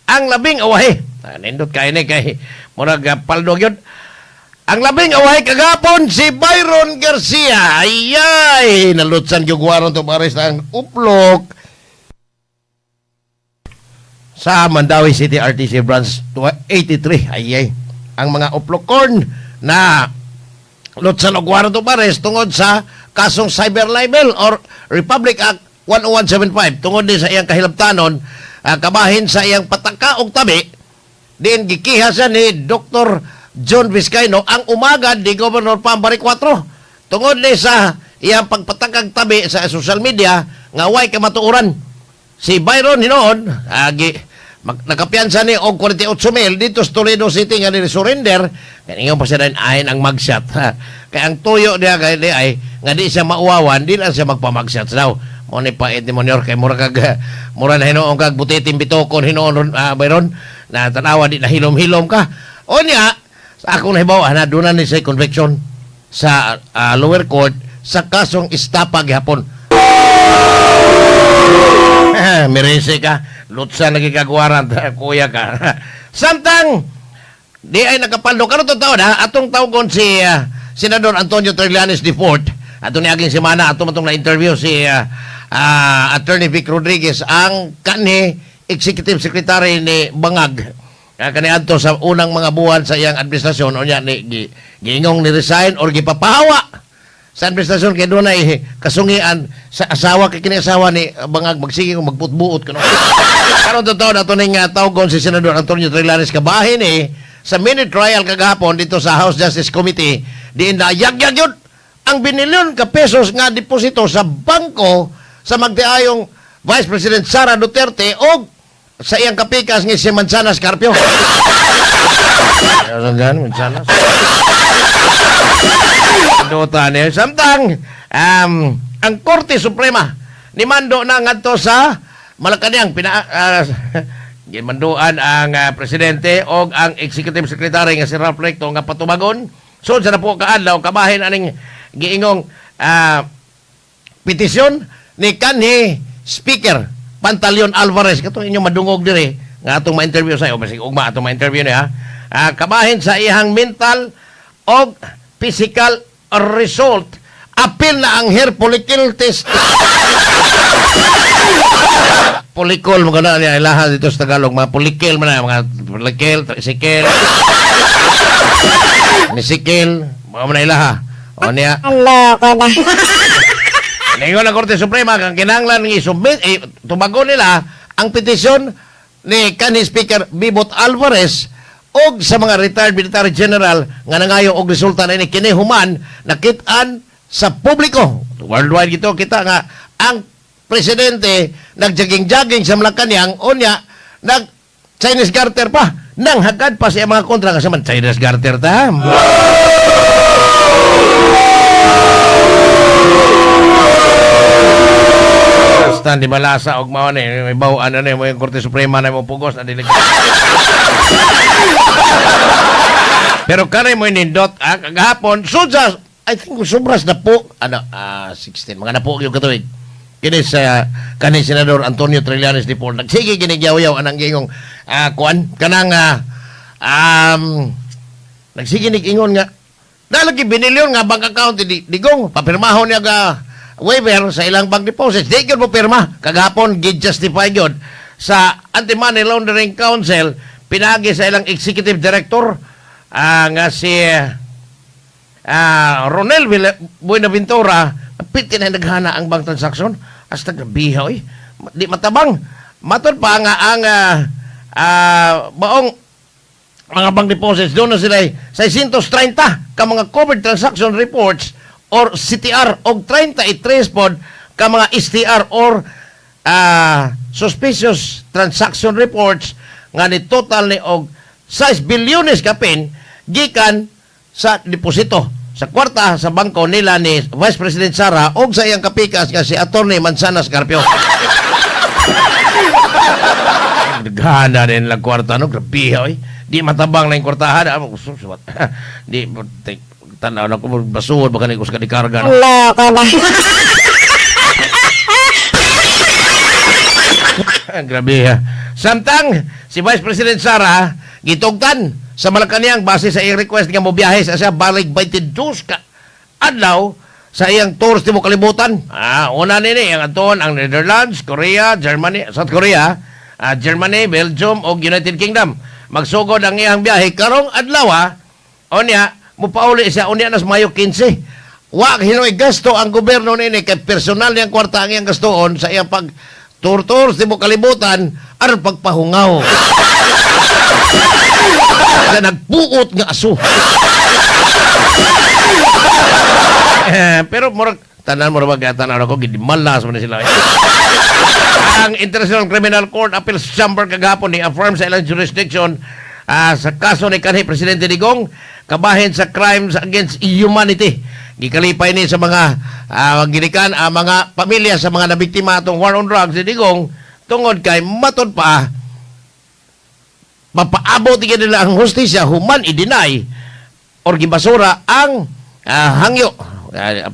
Ang labing awahi. Nindot kay ni kay murag paldo gyud. Ang labing awahi kagapon si Byron Garcia. Ayay, nalutsan gyud warrant of arrest ang uplok sa Mandaue City RTC Branch 83. Ayay. Ang mga uplokorn na lutsan og warrant of arrest tungod sa kasong cyber libel or Republic Act 10175 tungod din sa iyang kahilabtanon, kabahin sa iyang pataka og tabi diin gikiha siya ni Dr. John Vizcaino, ang umagad ni Governor Pam Baricuatro, tungod ni sa iyang pagpatakag tabi sa social media nga way kamatuoran. Si Byron hinoon agi nakapiyansa ni og 48 mil dito sa Toledo City nga ni surrender. Kaya pa siya ahin ang mugshot. Kaya ang tuyo niya kay di ay nga di siya mauwawan, di lang siya magpamugshot daw. Mo ni pait ni Monyor kay mura kag mura na hinuon kag butitin bitokon hinuon, Byron, na tanawa di na hilom-hilom ka. Unya sa akong nahibaw na doon na ni siya conviction sa lower court sa kasong estafa gihapon. Merese ka. Lutsa lagi ka warrant, kuya ka. Samtang di ay nakapaldo karon to taon ha, atong tawgon si Senador Antonio Trillanes the Fourth. Ato ni aging semana ato matong na interview si Attorney Vic Rodriguez, ang kanhi executive secretary ni Bangag. Kani adto sa unang mga buwan sa iyang administrasyon, unya ni giingong ni resign or gipapahawa sa administrasyon kay doon ay kasungian sa asawa, kay kini asawa ni Bangag magsige kung magputbuot kuno. Karon totoo na ning tawgon si Senador Antonio Trillanes kabahin eh sa mini trial kagahapon dito sa House Justice Committee diin na yagyag yun ang binilyon ka pesos nga deposito sa bangko sa magtiayong Vice President Sara Duterte o sa iyang kapikas nga si Manzanas Carpio. Ano Manzanas? Dota niya. Samtang ang Korte Suprema ni mando na ngadto sa Malacañang pina gimanduan ang presidente o ang executive secretary nga si Ralph Recto nga patubagon sud sa napuo ka adlaw kabahin aning giingong petisyon ni kanhi Speaker Pantaleon Alvarez, katong inyong madungog diri nga atong ma-interview sa iyo basig ugma atong ma-interview niya, kabahin sa iyang mental og physical result. Apil na ang hair follicle test. Follicle mo na niya ilaha dito sa Tagalog, mga follicle man na, mga follicle, tricycle, nisikil, mga man na ilaha o niya. Loko na. Ningon ang Korte Suprema kang kinahanglan nga i-submit eh, tubagon nila ang petisyon ni kanhi Speaker Bibot Alvarez og sa mga retired military general nga nangayo og resulta na ini kini human nakit-an sa publiko worldwide gito kita nga ang presidente nagjaging-jaging sa Malacañang, unya nag Chinese garter pa nang hagad pa sa mga kontra kasi man Chinese garter ta. Basta di malasa og mao ni may baw ano ni mo yung Korte Suprema na mo pugos na dili. Pero kare mo nindot kagahapon sudsa I think sobras na po ano 16 mga napo yung katuig. Kini sa kani Senador Antonio Trillanes di Paul nagsige ginigyaw-yaw anang gingong kuan kanang nagsige nig ingon nga nalagi binilyon nga bank account di digong papirmahon niya ga waiver sa ilang bank deposits. Di gyud mo pirma. Kagahapon gi-justify gyud sa Anti-Money Laundering Council pinagi sa ilang executive director nga si Ronel Buenaventura. Piti na naghana ang bank transaction hasta grabiha oy. Di matabang. Matod pa nga ang baong mga bank deposits doon na sila ay 630 ka mga covered transaction reports or CTR og 33 pod ka mga STR or suspicious transaction reports nga ni total ni og 6 bilyones kapin gikan sa deposito sa kwarta sa bangko nila ni Vice President Sara og sa iyang kapikas nga si Attorney Manzanas Carpio. Gana din lang kwarta no, grabe oy. Di matabang na yung kwartahan. Di tanaw na ko basuod baka ni ko sa dikarga no. Loko na. Grabe ha. Samtang si Vice President Sara gitugtan sa Malacanang base sa iyang request nga mobiyahe sa siya balik 22 ka adlaw sa iyang tour sa tibuok kalibutan. Una nini ang adtuon ang Netherlands, Korea, Germany, South Korea, Germany, Belgium ug United Kingdom. Magsugod ang iyang biyahe karong adlaw ha. Unya, mupauli siya unya nas Mayo 15. Wa hinoy gasto ang gobyerno nini kay personal niyang kwarta ang iyang gastoon sa iyang pag tour-tour sa tibuok kalibutan aron pagpahungaw sa nagpuot nga aso. Eh, pero murag tanan mo ra tanan ako gidimalas man sila. Ang International Criminal Court Appeals Chamber kagahapon ni affirm sa ilang jurisdiction sa kaso ni kanhi Presidente Digong kabahin sa crimes against humanity. Gikalipay ni sa mga ginikan ang mga pamilya sa mga nabiktima atong war on drugs ni Digong tungod kay matud pa mapaabot gyud nila ang hustisya human i-deny or gibasura ang hangyo.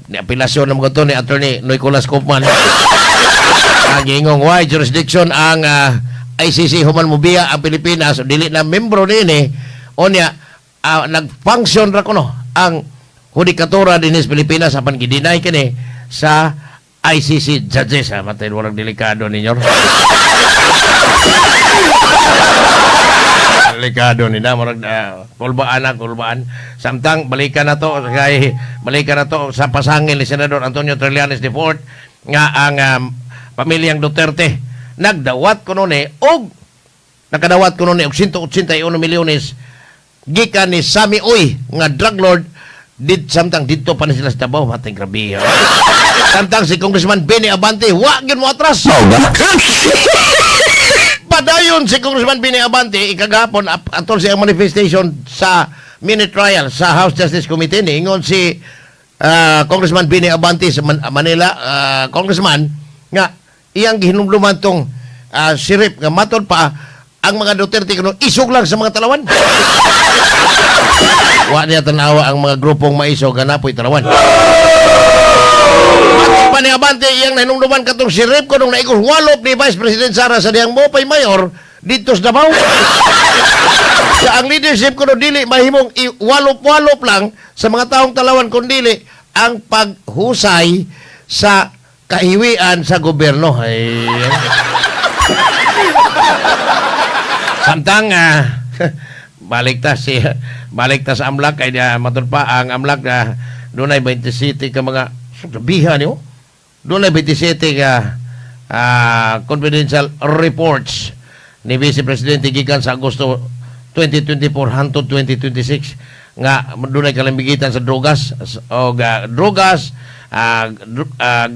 Ni apelasyon ng mga to ni Attorney Nicolas Kaufman. Ang giingong why jurisdiction ang ICC human mobiya ang Pilipinas dili na membro niini, unya nag-function ra kuno ang judikatura dinhi sa Pilipinas apan gi-deny kini sa ICC judges ha. Matay walang delikado ninyo. Delikado ni na murag kulbaan na kulbaan. Samtang balikan na to sa pasangil ni Senador Antonio Trillanes IV nga ang pamilyang Duterte nagdawat kuno ni og nakadawat kuno ni og 181 milyones gikan ni Sammy Uy nga drug lord dit samtang didto pa ni sila sa Davao. Matay grabe ha. Samtang si Congressman Benny Abante wa gyud mo atras. Padayon si Congressman Benny Abante ikagapon atol siyang manifestation sa mini trial sa House Justice Committee. Niingon si Congressman Benny Abante sa Manila congressman nga iyang gihinumduman tong sirip nga matod pa ang mga Duterte kuno isog lang sa mga talawan. Wa niya tanawa ang mga grupong maisog nga napoy talawan. Matod pa ni Abante iyang nahinumduman katong sirip kunong naigos walop ni Vice President Sara sa diyang mopay mayor dito sa Davao. Sa ang leadership kuno dili mahimong walop-walop lang sa mga taong talawan kun dili ang paghusay sa kahiwian sa gobyerno. Ay. Samtang balik ta sa AMLC kay matud pa ang AMLC dunay 27 ka mga sabihan niyo. Dunay 27 ka confidential reports ni Vice Presidente gikan sa Agosto 2024 hangtod 2026 nga dunay kalambigitan sa drogas og drogas,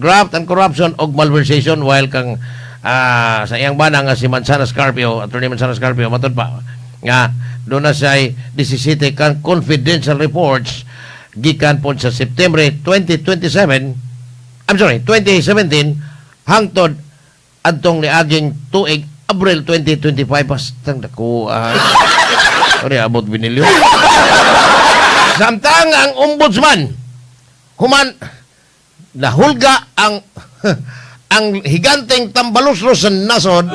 graft and corruption og malversation, while kang sa iyang bana nga si Manzanas Carpio, Attorney Manzanas Carpio, matud pa nga doon na siya 17 kan confidential reports gikan po sa September 2027, I'm sorry, 2017 hangtod adtong niaging tuig Abril 2025. Bastang dako sorry, abot binilyo. Samtang ang ombudsman human nahulga ang ang higanteng tambaloslos sa nasod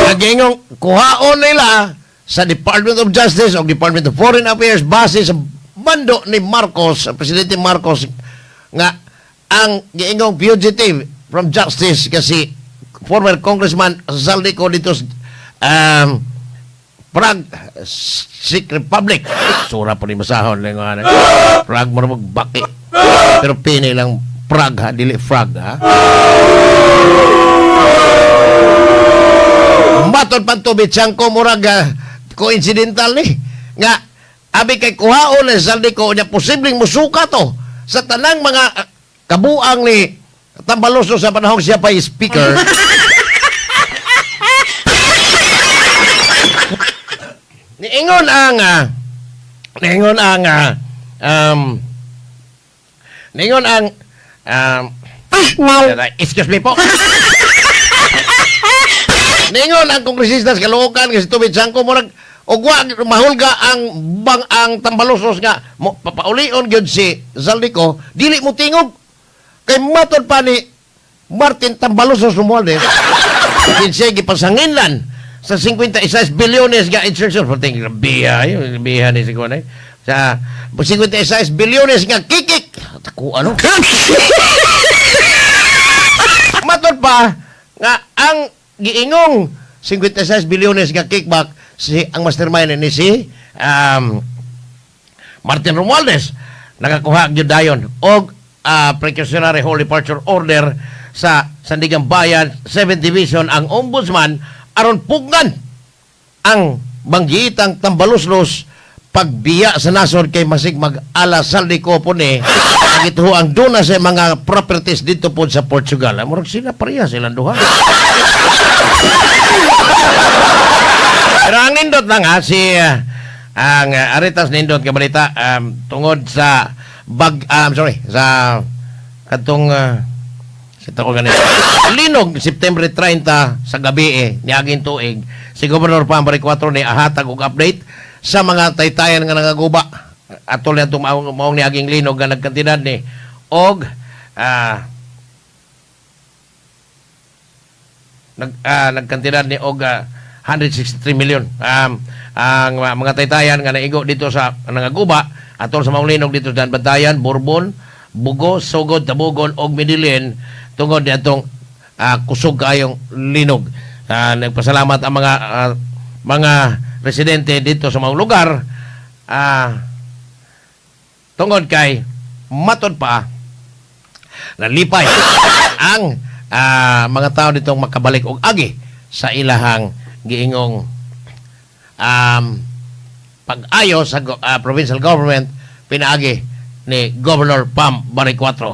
nagingong kuhaon nila sa Department of Justice o Department of Foreign Affairs base sa mando ni Marcos, Presidente Marcos, nga ang giingong fugitive from justice kasi former Congressman Zaldy Co dito sa Prague, Czech Republic. Sura po ni masahon lang nga. Prague mo magbaki. Pero pini lang Prague ha, dili Frag ha. Matod pan tubig siyang murag coincidental ni nga abi kay kuhaon ni Zaldy Co nya posibleng musuka to sa tanang mga kabuang ni Tambaloso sa panahong siya pa speaker. Niingon ang niingon ang um, niingon ang excuse me po. Niingon ang kongresista sa Caloocan kasi tubig sangko murag og wa mahulga ang bang ang Tambalosos nga mo, papaulion gyud si Zaldy Co dili mo tingog kay matod pa ni Martin Tambalusos Romualdez kinsay gipasanginlan sa 56 bilyones nga insertion. Perting biya, biya ni si kuan eh. Sa 56 bilyones nga kikik. Tako ano? Matod pa nga ang giingong 56 bilyones nga kickback, si ang mastermind ni si Martin Romualdez nakakuha gyud dayon og precautionary hold departure order sa Sandiganbayan 7th Division ang Ombudsman aron pugnan ang banggitang Tambaluslos pagbiya sa nasod kay masig mag-ala Zaldy Co po ni ang ito ang duna sa mga properties dito po sa Portugal. Ah, murag sila pareha silang duha. Pero ang nindot lang ha, si ang aritas nindot nga balita tungod sa bag, I'm sorry, sa katong sa ko ganito. Linog September 30 sa gabi eh, niaging tuig, si Governor Pam Baricuatro ni ahatag og update sa mga taytayan nga nangaguba. Atol niya maong niaging linog nga nagkantidad ni og nagkantidad ni og 163 million. Ang mga taytayan nga naigo dito sa nangaguba atol sa maong linog dito sa Bantayan, Borbon, Bugo, Sogod, Tabogon og Medellin tungod niadtong kusog kaayong linog. Nagpasalamat ang mga residente dito sa mga lugar tungod kay matod pa nalipay ang mga tao ditong makabalik og agi sa ilahang giingong pag-ayo sa provincial government pinaagi ni Governor Pam Baricuatro.